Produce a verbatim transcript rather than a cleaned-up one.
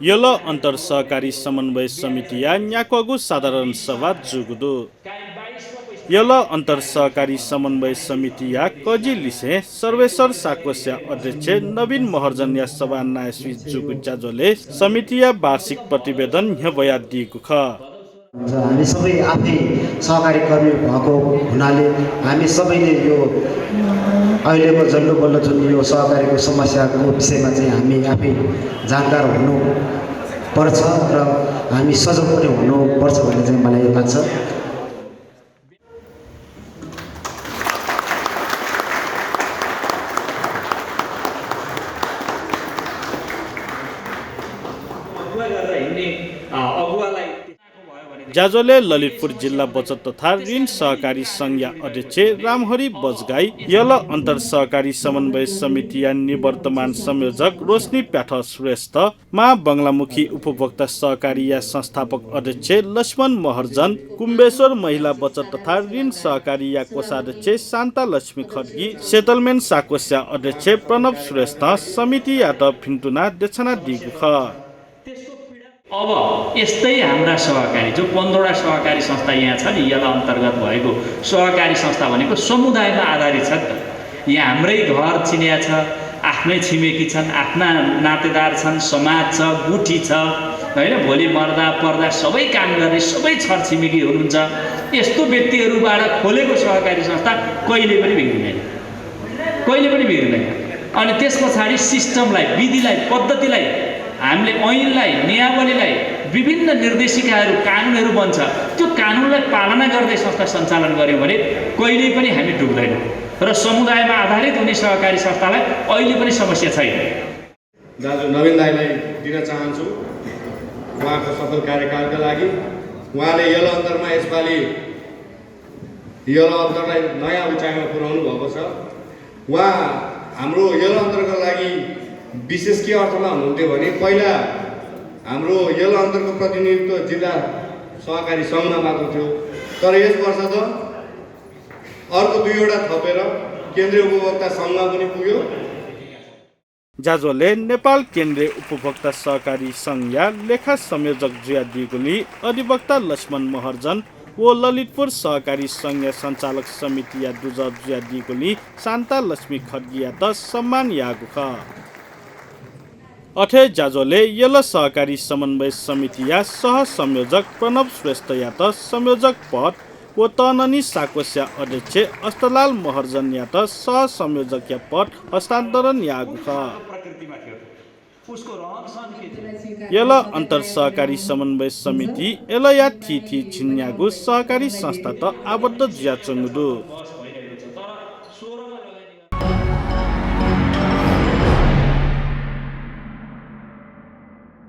यल अन्तर सहकारी समन्वय समितिया न्याक्वःगु साधारण सभा जूगु दु। यल अन्तर सहकारी समन्वय समितिया कजिलिसें सर्वेश्वर साकोस्या अध्यक्ष नवीन महर्जनया सभानाय् जुइजूगु ज्याझ्वलय् समितिया वार्षिक प्रतिवेदन न्ह्यब्वयादीगु खः। हुन्छ, हामी सबै आफै सहकारी कर्मी भएको हुनाले हामी सबैले यो अहिलेको जल्लोबल्लो जुन यो सहकारीको समस्याको विषयमा चाहिँ हामी आफै जानकार हुनु पर्छ र हामी सजग पनि हुनुपर्छ भन्ने चाहिँ मलाई लाग्छ। ज्याझ्वलय् ललितपुर जिल्ला बचत तथा ऋण सहकारी संघया अध्यक्ष रामहरि बजगाई, यल अन्तर सहकारी समन्वय समितिया निवर्तमान संयोजक रोशनी प्याथ श्रेष्ठ, मां बंगलामुखी उपभोक्ता सहकारीया संस्थापक अध्यक्ष लक्ष्मण महर्जन, कुम्बेश्वर महिला बचत तथा ऋण सहकारीया कोषाध्यक्ष शान्ता लक्ष्मी खड्गी, सेटलमेन्ट साकोस्या अध्यक्ष प्रणव श्रेष्ठं समितियात भिन्तुना देछानादीगु खः। अब यस्तै हाम्रा सहकारी, जो पन्ध्रवटा सहकारी संस्था यहाँ छ नि, यल अन्तर्गत भएको सहकारी संस्था भनेको समुदायमा आधारित छ नि त। यहाँ हाम्रै घर चिनिया छ, आफ्नै छिमेकी छन्, आफ्ना नातेदार छन्, समाज छ, गुठी छ, होइन? भोलि मर्दा पर्दा सबै काम गर्ने, सबै छरछिमेकी हुनुहुन्छ। यस्तो व्यक्तिहरूबाट खोलेको सहकारी संस्था कहिले पनि बिग्रिँदैन, कहिले पनि बिग्रिँदैन। अनि त्यस पछाडि सिस्टमलाई, विधिलाई, पद्धतिलाई, हामीले ऐनलाई, नियावलीलाई, विभिन्न निर्देशिकाहरू, कानुनहरू बन्छ, त्यो कानुनलाई पालना गर्दै संस्था सञ्चालन गऱ्यौँ भने कहिल्यै पनि हामी डुब्दैनौँ र समुदायमा आधारित हुने सहकारी संस्थालाई अहिले पनि समस्या छैन। दाजु नवीन दाइलाई दिन चाहन्छु उहाँको सफल कार्यकालका लागि। उहाँले यल अन्तरमा यसपालि यल अन्तरलाई नयाँ उचाइमा पुर्‍याउनु भएको छ। उहाँ हाम्रो यल अन्तरका लागि विशेष के अर्थमा हुनुहुन्थ्यो भने पहिला हाम्रो यल अन्तरको प्रतिनिधित्व जिल्ला सहकारी सङ्घमा मात्र थियो, तर यस वर्ष त अर्को दुईवटा थपेर केन्द्रीय उपभोक्ता सङ्घमा पनि पुग्यो। ज्याझ्वलय् नेपाल केन्द्रीय उपभोक्ता सहकारी संघया लेखा संयोजक जुयादीगुलिं अधिवक्ता लक्ष्मण महर्जन व ललितपुर सहकारी संघया सञ्चालक समितिया दुजः जुयादीगुलिं शान्ता लक्ष्मी खड्गीयात सम्मान याःगु खः। अथे ज्याझ्वलय् यल सहकारी समन्वय समितिया सह संयोजक प्रणव श्रेष्ठयात संयोजक पद व तननी साकोस्या अध्यक्ष अष्टलाल महर्जनयात सह संयोजकया पद हस्तान्तरण याःगु खः। यल अन्तर सहकारी समन्वय समिति एलया थीथी झिंन्यागू सहकारी संस्थात आबद्ध जुयाच्वंगु दु।